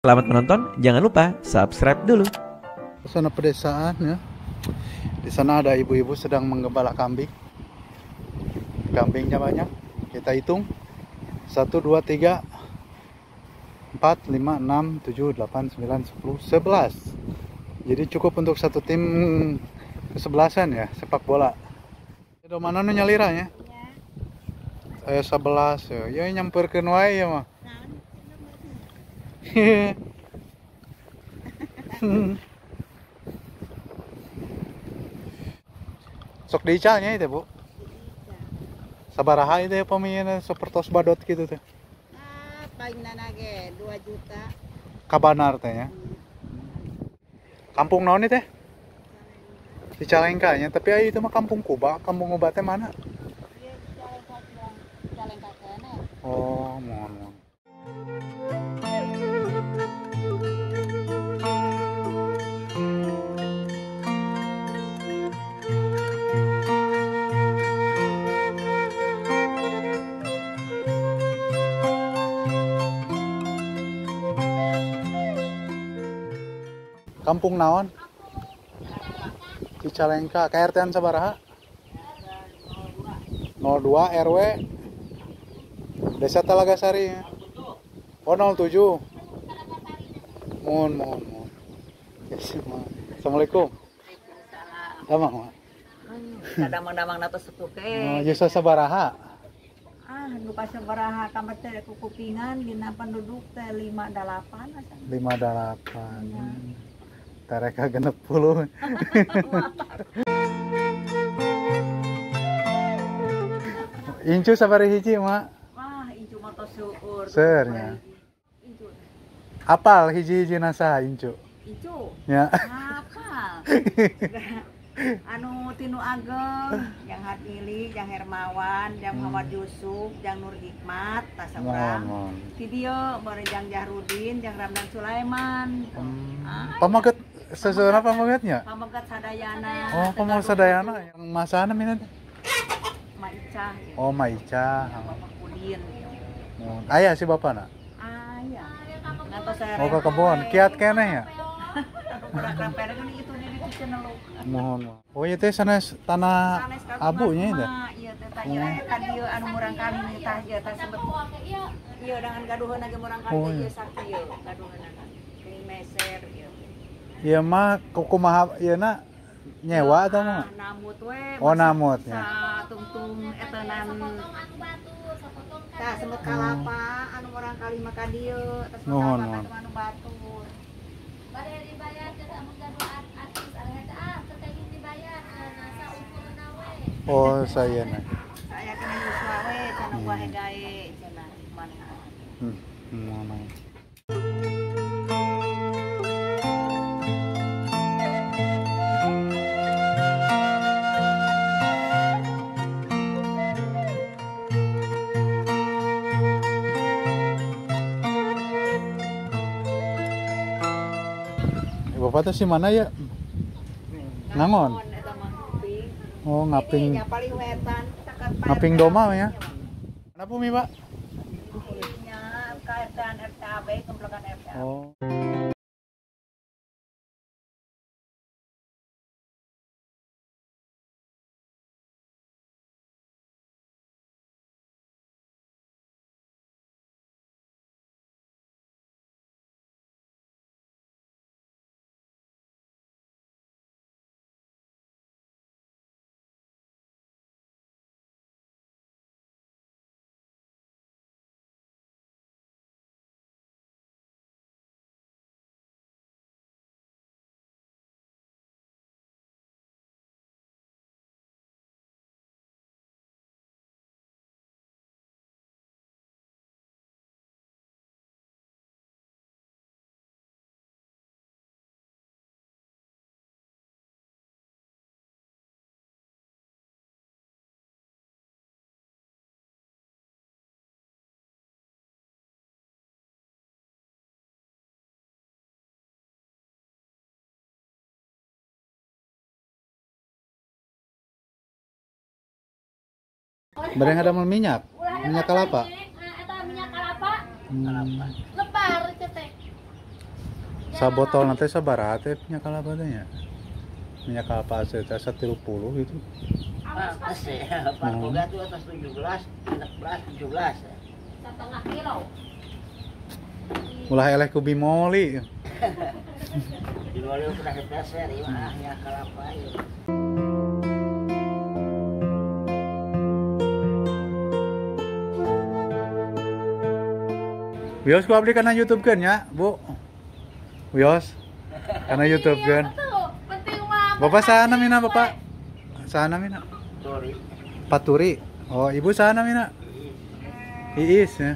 Selamat menonton, jangan lupa subscribe dulu. Suasana pedesaan ya. Di sana ada ibu-ibu sedang menggembala kambing. Kambingnya banyak. Kita hitung. 1, 2, 3, 4, 5, 6, 7, 8, 9, 10, 11. Jadi cukup untuk satu tim kesebelasan ya, sepak bola. Itu mana nu nyalira nya? Saya 11 ya. Ya nyamperkeun wae ya mah. Sok diicalnya itu, Bu. Sabaraha itu ya pamina sapertos badot gitu teh. Ah, paling nage 2 juta. Kabanar teh nya. Kampung naon teh? Cicalengka nya, tapi aya itu mah kampung Kuba. Kampung Kuba teh mana? Iya, Cicalengka keneh. Oh, mohon mohon. Kampung naon? Cicalengka. KRT-an sabaraha? 02 RW Desa Talagasari ya. Oh 07. Mohon mohon mohon. Assalamualaikum. Damang mak. Damang-damang natos sepuh ke. Oh, jasa sabaraha? Ah, nu sabaraha kamar teh kukupingan dina penduduk teh 58 asa. 58. Tareka 60. Incu sabaraha hiji, Mak? Wah, incu mah tos seueur. Seueur nya. Incu. Apal hiji-hiji saha incu? Incu. Ya. Apal. Anu Tinu Ageng, yang Hatili, yang Hermawan, yang Muhammad Yusuf, yang Nur Hikmat, tas urang. Di dieu mere jang Jahrudin, jang Ramdan Sulaiman. Pameget seseuna pamegetnya? Pameget sadayana. Oh, pameget sadayana yang masana minat? Ma Icah. Ya. Oh, Ma Icah. Bapak Udin. Aya si bapana? Aya. Oh, ke kebon. Kiat keneh ya? Mohon. Oh, ieu teh sanes tanah abunya itu. Iya teh tah ieu ka dieu anu murang kali tah ieu tah sebet. Ieu dangan gaduheun ge murang kali teh ieu sakieu gaduheunana. Geuning meser ieu. Ieu mah kumaha ieu na nyewa atau mah? Namut we. Oh, namut nya. Satungtung etenan tah sebet kalapa anu murang kali mah ka dieu tah sebet kalapa anu batur. Bade dibayar ke amun gaduh artis eta ah teu kenging dibayar nasa ukurna we. Oh, saya na. Saya kena yuswa we cenah buah gae cenah mana. Mana. Bapak tuh si mana ya? Nangon. Oh, ngaping. Ngaping doma ya. Mana bumi, Pak? Oh. Bareng ada minyak, minyak kelapa. Eta minyak kelapa. Lebar cetek. Sabotol nanti sabaraha teh minyak kelapa teh nya? Minyak kelapa asli teh 30 gitu. Pantes ya, Pak Boga tuh atas 17, 16, 17. Setengah kilo. Ulah eleh ku bimoli. Bimoli udah kepeser, ieu mah minyak kelapa ieu. Wios ku abdi kana YouTube kan ya, Bu. Wios kana YouTube kan. Bapak sana mina, Bapak. Sana mina. Turi. Paturi. Oh, Ibu sana mina. Iis ya.